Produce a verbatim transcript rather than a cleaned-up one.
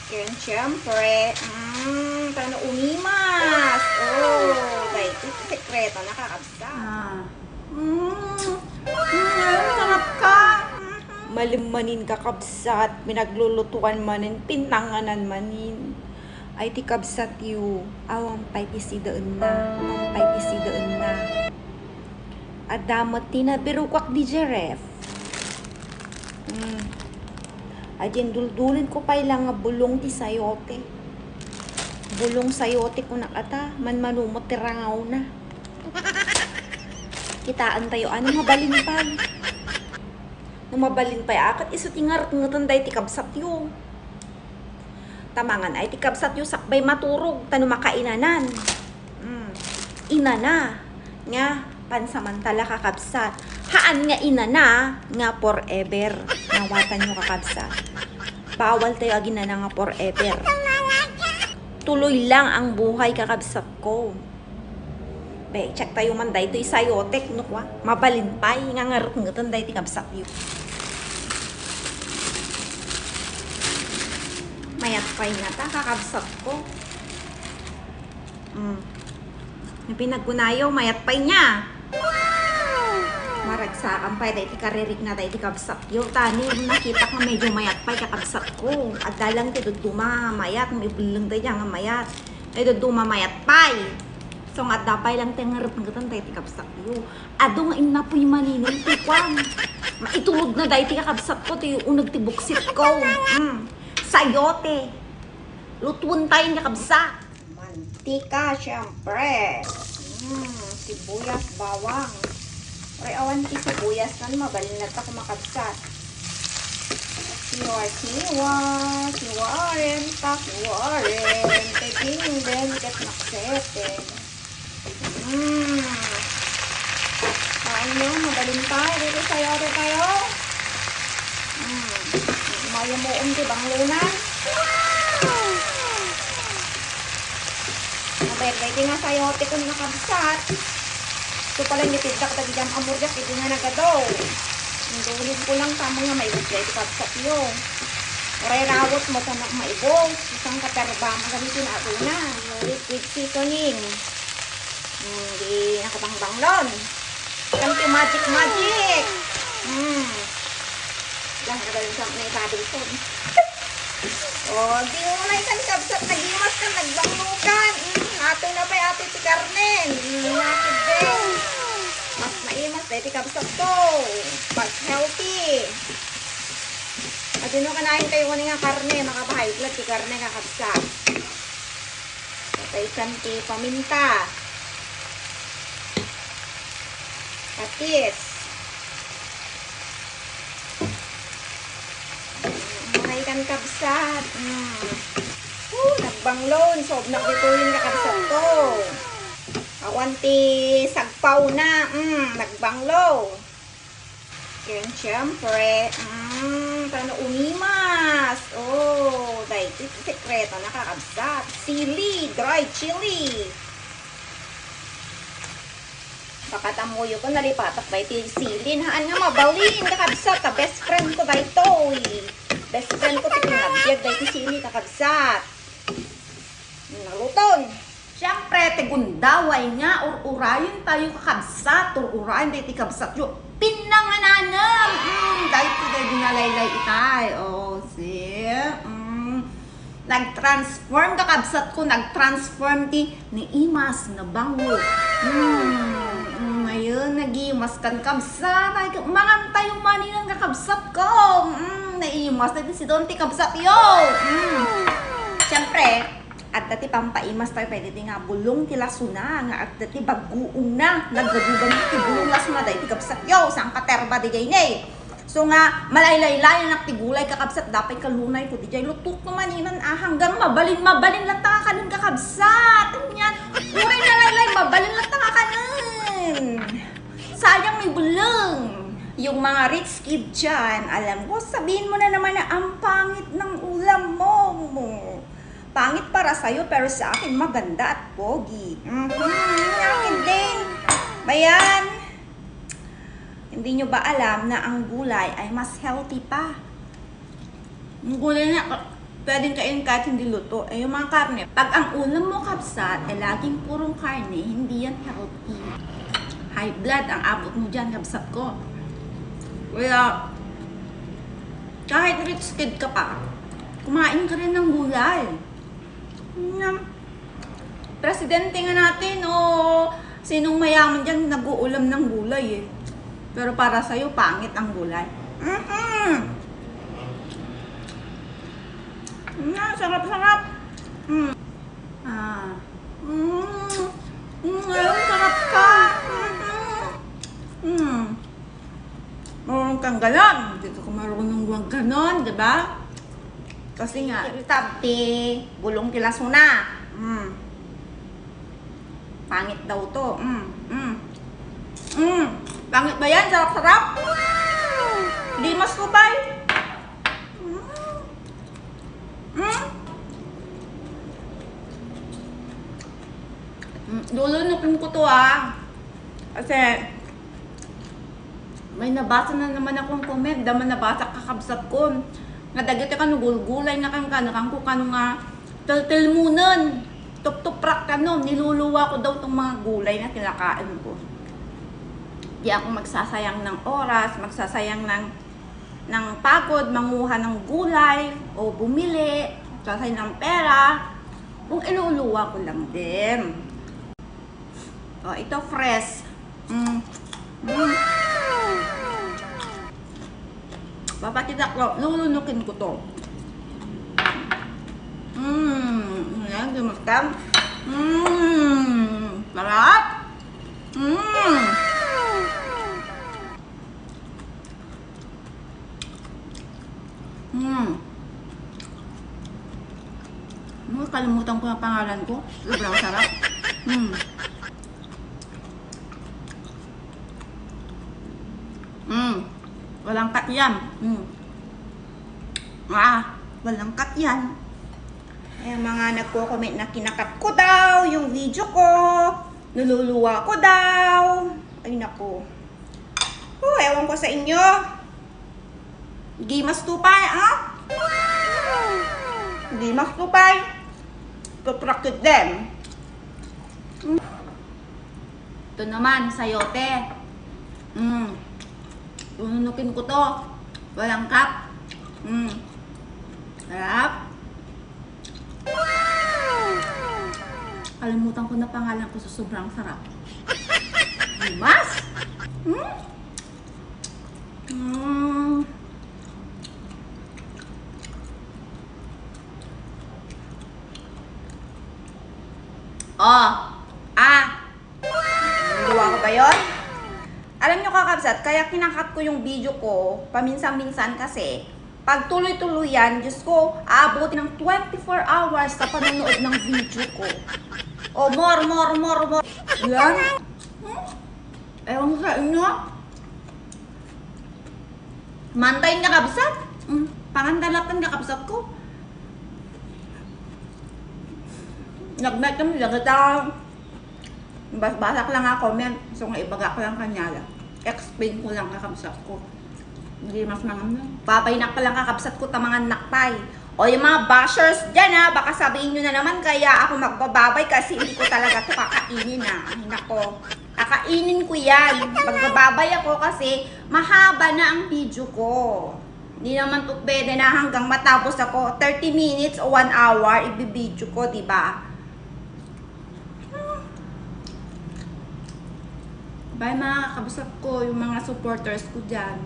Ken, siyempre, mm, tano umimas. Oh, daytoy ti sekreto na, kakabsat. Ah. Mm. Mm, sarap ka. Malim manin, kakabsat, pinaglulutuan manin, pinanganan manin. Ay, ti kabsatyo, awan pay ti sidaenna, awan pay ti sidaenna. Adda met ti nabirokak di Jeref. Mm. Adin duldulen ko pay la nga bulong ti sayote. Bulong sayote kunak ata, manmano met ti rangawna. Kitaentayo, ano, mabalin pay. No mabalin pay a ket isu ti ngaretngeten daytoy kabsatyo. Ta mangan ay ti kabsatyo sakbay maturog, ta no makainanan. Mm. Inana nga pansamantala, kakabsat. Haan nga inana nga forever. Nawatanyo, kakabsat. Bawal tayo aginana nga forever. Tuloy lang ang buhay, kakabsat ko. Be, check tayo man daytoy sayotek, no kwa. Mabalin pay nga ngaretngeten daytoy kabsatyo. Mayat pay nga ta, kakabsat ko. Mm. Yung pinagkunayo, mayat pay niya. Maragsakan pay daytoy karirikna daytoy kabsatyo. Tani, nakitak nga medyo mayat pay, kakabsat ko. Adda lang ti dadduma mayat, may bulong dayta nga mayat. Ay, dadduma mayat pay. So, nga adda pay lang ti ngaretngeten daytoy kabsatyo. Adu nga innapoy manin ti kuan. Maitulod na daytoy, kakabsat ko, ti uneg ti buksit ko. Mm. Sayote. Lutuentayon, kakabsat. Mantika, siyempre. Mm, sibuyas, bawang. Uray awan ti sibuyas, mabalin latta, kakabsat. Hiwa-hiwa, hiwaren, ta hiwaren. Kay dingding, ket nakseteng. Mm. Kaanyo, mabalin pay. Dito sayote tayo. Mm. Mayamuom ti banglonan. Mabayag daytoy nga sayote ken, kakabsat. Ito pala, nitiddak dagiti am-ammo diak, iti nga nagado. Indulog ko lang, tama nga maibos daytoy kabsatyo. Uray rawot mo, tanak maibos. Isang kaperba, magami tinatuna. Liquid seasoning. Hmm, di nakabangbanglon. Thank you, magic, magic. Hmm. Lang, nagalin sa may babi ko. Oh, di mo na ikan kabsat, nagimas ka, nagbanglo ka. Hmm, ato na pay, ato ti karne. Hmm, nakit din. Mas naimas, dahil ti kabsat ko. Mas healthy. At yun, kanain kayo nga karne, makabahay, ti karne, kakabsat. Patay san ti paminta. Patis. Maray kan kabsat. Mm. Uh, nagbanglon. Sobnak ditoyen, kakabsat ko. Awan ti sagpawna. Mm, nagbanglo. Ken, siyempre, mm, tano umimas. Oh, daytoy ti sekreto na, kakabsat. Sili, dry chili. Baka tamuyo ko, nalipatak ba iti sili? Haan nga mabalin, kakabsat, ta best friend ko daytoy. Best friend ko ti pinabiag daytoy sili, kakabsat. Naluton. Siyempre, ti gundaway nga ur-urayen tayo, kakabsat, ur-urayen tayo ti kabsatyo. Pinangananem! Mm, daytoy, daytoy nga laylay itay. Oh, see? Mm. Nag-transform, kakabsat ko, nag-transform ti naimas, nabango. Mm, mm, ngayon, nagimas kan kabsat. Ay, mangan tayo maninan, kakabsat ko. Mm, naimas na ti sidon ti kabsatyo. Mm. Siyempre, adda ti pampaimas tayo, pwede ti nga bulong ti lasuna, nga adda ti baguongna, naggadugan ti bulong lasuna, daydi kabsatyo, saan ka terba di gayni. So nga, malaylaylayanak ti gulay, kakabsat, dapay kalunay ko, di jay lutok no maninan, ah, hanggang mabalin, mabalin latta nga kanen, kakabsat. Yan, uray nalaylay, mabalin latta nga kanen. Sayang may bulong. Yung mga rich kid dyan, alam ko, sabihin mo na naman na ang pangit ng ulam mo. Pangit para sa'yo, pero sa akin, maganda at pogi. Mhm, akin din. Bayan, hindi nyo ba alam na ang gulay ay mas healthy pa? Ang gulay na, Pwedeng kainin kahit hindi luto. Eh, yung mga karne, pag ang ulam mo, kabsat, ay laging purong karne, hindi yan healthy. High blood ang abot mo dyan, kabsat ko. Kaya, kahit rich kid ka pa, kumain ka rin ng gulay. Nga, presidente nga natin, o sinong mayaman dyan, nag-uulam ng gulay eh. Pero para sa'yo, pangit ang gulay. Mm-mm. Nga, sarap-sarap. Mm. Ah. Mm. Mm, ngayon, sarap ka. Mm-mm. Mm. Marunong kang ganon. Dito ko marunong wag ganon, di ba? Kasi nga, irritante, bulong ti lasuna. Mm. Pangit daw to. Mm, mm. Mm. Pangit ba yan? Sarap-sarap. Di mas kupay. Mm. Mm. Mm, lulunukin ko to, ah. Kasi, may nabasa na naman akong comment, dama nabasa kakabsat ko. Nga dagiti kano gulgulay nga kan kano, kan kukano nga tiltilmunen, tuptuprak kano, niluluwa ko daw tong mga gulay nga kinakain ko. Di ako magsasayang ng oras, magsasayang ng, ng pagod, manguha ng gulay, o bumili, magsasayang ng pera, kung iluluwa ko lang din. O, ito fresh. Mm. Mm. Papakita ko, lulunukin ko to. Mm. Ayan, gimustan. Mm. Sarap. Mm. Mm. Mm, kalimutan ko ang pangalan ko. Sobrang sarap. Mm. Mm. Walang cut yan. Mm. Ah, walang cut yan. Ay, ang mga nagko-comment na kinakat ko daw yung video ko. Niluluwa ko daw. Ay, naku. Oh, ewan ko sa inyo. Gimas tupay, ah? Gimas tupay. Tutrakit din. Ito naman, sayote. Mm. Ununukin ko to. Walang cut. Mm. Sarap. Kalimutan ko na pangalan ko sa sobrang sarap. Gimas? Hmm? Mm. Oh. Ah. Nagawa ko ba yun? Alam nyo, kakabsat, kaya kinakat ko yung video ko paminsan-minsan kasi pag tuloy-tuloy yan, Diyos ko, aabot ng twenty-four hours sa panonood ng video ko. O, more, more, more, more. Yan. Hmm? Ewan ko sa inyo. Mantayin nga kabsat. Mm, pangandalatan nga kabsat ko. Nagmet kami, lagata. Bas-, basa ko lang nga comment. So nga ibaga ko lang kanya. Explain ko lang kakabsat ko. Hindi mas mga ano. Babay na ka lang kakabsat ko, tamangan nakpay. O yung mga bashers dyan ha, baka sabihin nyo na naman kaya ako magbababay kasi hindi ko talaga to kakainin ha. Ay nako, kakainin ko yan. Magbababay ako kasi mahaba na ang video ko. Hindi naman po pwede na hanggang matapos ako. Thirty minutes o one hour, ibibideo ko, di ba? Bye mga kabsat ko, yung mga supporters ko dyan.